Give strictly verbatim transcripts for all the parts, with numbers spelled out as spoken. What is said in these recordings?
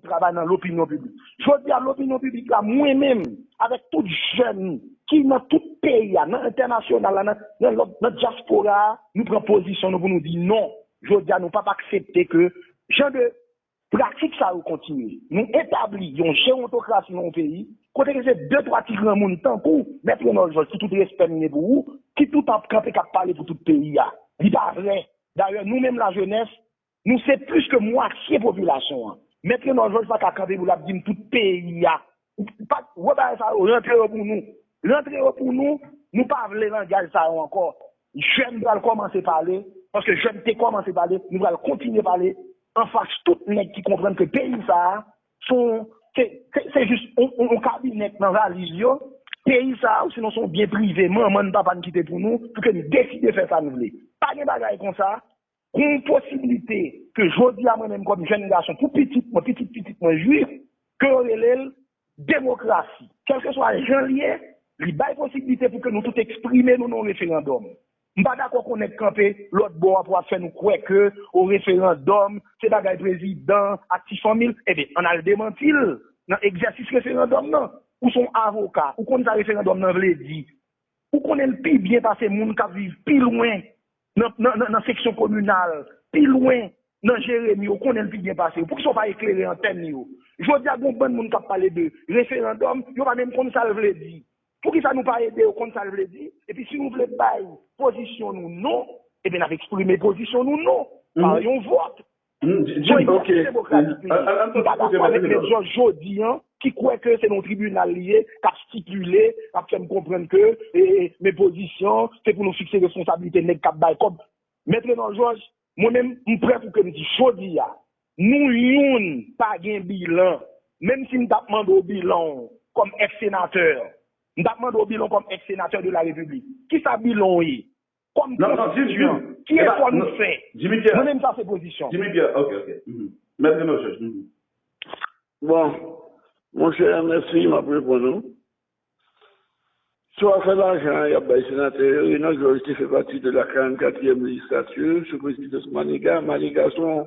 travay nan lopinyon piblik. Jodi a, lopinyon piblik la, mwen menm, avèk tout jèn ki nan tout peyi a, nan entènasyonal la, nan, nan, lòt- nan dyaspora a, nou pran pozisyon nou pou nou di non. Jodi a, nou p ap aksepte ke jan de pratik sa yo kontinye. Nou etabli yon jewontokrasi nan yon peyi, kote ke se de, twa ti granmoun tankou Mèt Renòl Jòj, ki tout respè m gen pou ou, ki tout ap kanpe, k ap pale pou tout peyi a. Li pa vrè. Dayè, nou menm lajenès, nou se plis ke mwatye popilasyon an. Mèt Renòl Jòj pa ka kanpe pou l ap di m tout peyi a. Ou pa wè bagay sa yo, rantre yo pou nou. Rantre yo pou nou, nou pa vle langaj sa yo ankò. Jèn pral kòmanse pale, paske jèn te kòmanse pale, nou pral kontinye pale anfas tout nèg ki konprann ke peyi sa a, se yon- se- se- se jis yon- yon- yon kabinèt nan valiz yo. Peyi sa a, ou sinon se yon byen prive, manman n, papa n kite pou nou, pou ke n deside fè sa n vle. Pa gen bagay konsa. Gon posiblite ke jodi a mwen menm kòm jèn gason, pou pitit mwen, pitit pitit mwen jwif, ke yo rele l demokrasi. Kèlkeswa jan l ye, li bay posiblite pou ke nou tout eksprime nou nan yon referandòm. M pa dakò konnen kanpe lòt bò a pou ap fè nou kwè ke o referandòm, se bagay prezidan ak ti fanmi l. Ebyen, ann al demanti l nan egzèsis referandòm nan. Ou se yon avoka, ou konn sa referandòm nan vle di. Ou konnen l pi byen pase moun k ap viv pi lwen nan, nan, nan, nan seksyon kominal, pi lwen nan Jeremi, ou konnen l pi byen pase yo. Poukisa w pa eklere antèn yo? Jodi a, gon bann moun k ap pale de referandòm, yo pa menm konn sa l vle di. Poukisa nou pa ede yo konn sa l vle di? Epi si nou vle bay pozisyon nou non, ebyen n ap eksprime pozisyon nou non, pa yon vòt. Mwen, Jim, ok. M pa dakò avèk Mèt Jòj jodi a, ki kwè ke se nan yon tribinal li ye, k ap stipile, k ap fè m konprann ke, e, e, men pozisyon, se pou nou fikse responsablite nèg k ap bay kòb. Mèt Renòl Jòj, mwen menm, m prè pou ke m di jodi a, nou youn pa gen bilan, menm si m t ap mande w bilan w kòm èks senatè, m t ap mande w bilan w kòm èks senatè de la Repiblik. Kisa bilan w ye? Kòm konstitiyan, ki efò nou fè? Mwen menm, sa se pozisyon. Jimmy Pierre, ok, ok. Mèt Reno Jòj. Bon, monchè, mèsi, m ap reponn ou. Sou afè lajan y ap bay senatè yo, Reno Jòj te fè pati de la karannkatriyèm lejislati sou prezidans Maniga. Maniga se yon,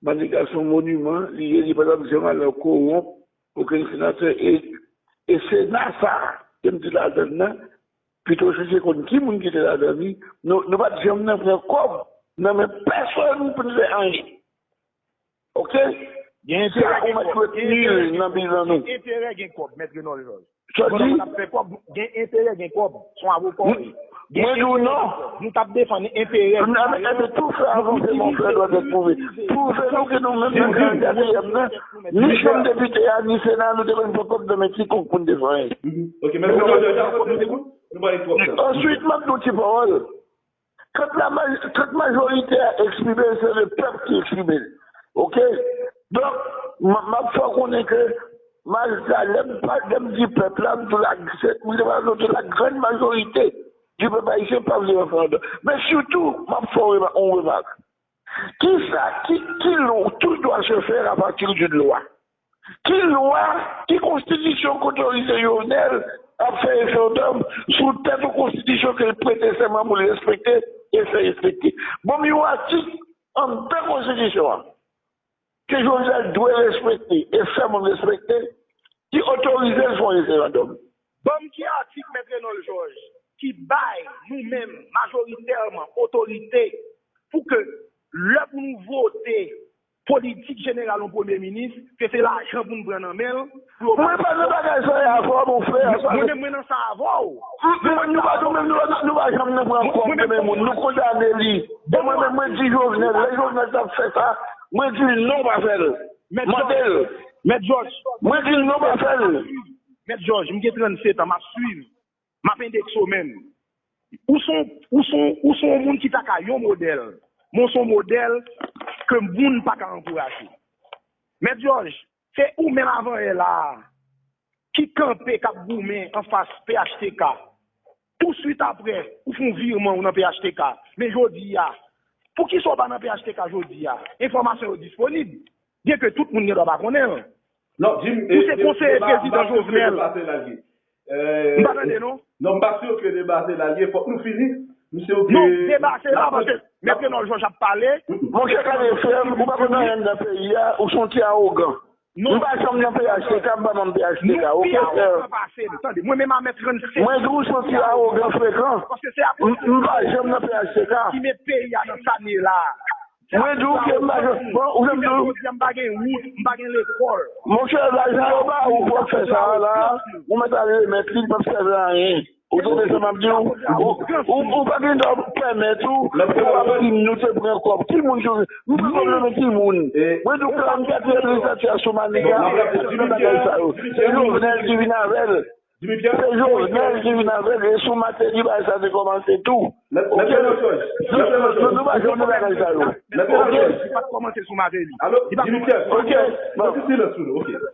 Maniga se yon moniman, li ye, li pa t ap janm al kowonp okenn senatè. E, e Sena sa a, ke m te ladann nan, pito chèche konn ki moun ki te ladan li, nou, nou pa t janm nan pran kòb nan men pèsonn pou n fè anyen. Ok? Gen enterè gen kòb. Gen enterè gen kòb, Mèt Renòl Jòj. Pandan w ap fè kòb, gen enterè gen kòb. Se yon avoka w ye. Mwen di w non. Nou t ap defann enterè nou. Dayè, nou itilize, nou itilize. Pwouve nou ke nou menm nan katriyèm nan, ni chanm depite a, ni sena, nou te konn pran kòb nan men kikonk pou n te fè anyen. Answit, m ap di w ti pawòl. Kant la maj- kant majorite a eksprime l, se le pèp ki eksprime l. Oke? Donk, m m ap fè w konnen ke majorite a, lè m pa- lè m di pèp la, m di w la, se- m te pral di w la grann majorite di pèp ayisyen pa vle referandòm. Men sitou, m ap fè w rema- yon remak. Kisa ki ki lwa, tout doit se faire à partir d'une loi. Ki lwa, ki konstitisyon k otorize Jovenel ap fè referandòm sou tèt yon konstitisyon ke l prete sèman pou l respekte e fè respekte? Ban m yon atik anndan konstitisyon an ke Jovenel dwe respekte e fè moun respekte ki otorize l fè yon referandòm. Ban m ki atik Mèt Renòl Jòj ki bay nou menm majoritèman otorite pou ke lè pou nou vote politik jeneral yon premye minis, ke se lajan pou n pran nan men l pou yo ba nou. Mwen pa nan bagay sa avè w, mon frè. Mwen menm mwen nan sa avè w. Mwen menm nou pa nou menm nou pa janm nan pran kòb nan men moun. Nou kondane li. E mwen menm mwen di Jovenel, lè Jovenel t ap fè sa, mwen di l non pa fè l. Mande l. Mèt Jòj. Mwen di l non pa fè l. Mèt Jòj, m gen trannsèt an, m ap swiv. M ap endekse w menm. Ou se yon, ou se yon, ou se yon moun ki ta ka yon modèl. Men w se yon modèl ke moun pa ka ankouraje. Mèt Jòj, se ou menm avanyè la a ki kanpe, k ap goumen anfas P H T K. Touswit apre, ou fè yon virman ou nan P H T K. Men jodi a, poukisa w pa nan P H T K jodi a? Enfòmasyon yo disponib. Byenke tout moun gen dwa pa konnen l. Ou se konseye prezidan Jovenel. M pa tande non. Non, m pa si ke deba se la l ye, fòk nou fini. M si ke. Non, deba se la paske Mèt Renòl Jòj ap pale. Monchè gade, frè m, ou pa konn anyen anndan peyi a, ou se yon ti awogan. M pa janm nan P H T K, m pa manm P H T K, oke, frè? Mwen menm a mèt trannsenk. Mwen di w soti awogan frekan. M pa janm nan P H T K. Ki met peyi a nan sa n ye la. Mwen di w ke m pa janm, bon, ou janm di w. M pa gen wout, m pa gen lekòl. Monchè, lajan yo ba ou pou w ap fè sa a la, ou mèt al remèt li, li p ap sèvi a anyen. Ou tande sa m ap di w? Ou, ou, ou pa gen dwa pèmèt ou pou w ap di m nou te pran kòb. Ki moun ki, m pran kòb nan men ki moun? Mwen di w karannkat lejislatif a sou Manika, se nan bagay sa yo. Se Jovenel ki vin avè l. Se Jovenel ki vin avè l. E sou Mateli bagay sa te kòmanse tou. Oke? Nou, nou pa janm nan bagay sa yo. Oke? Li pa t kòmanse sou Mateli. Oke? Bon.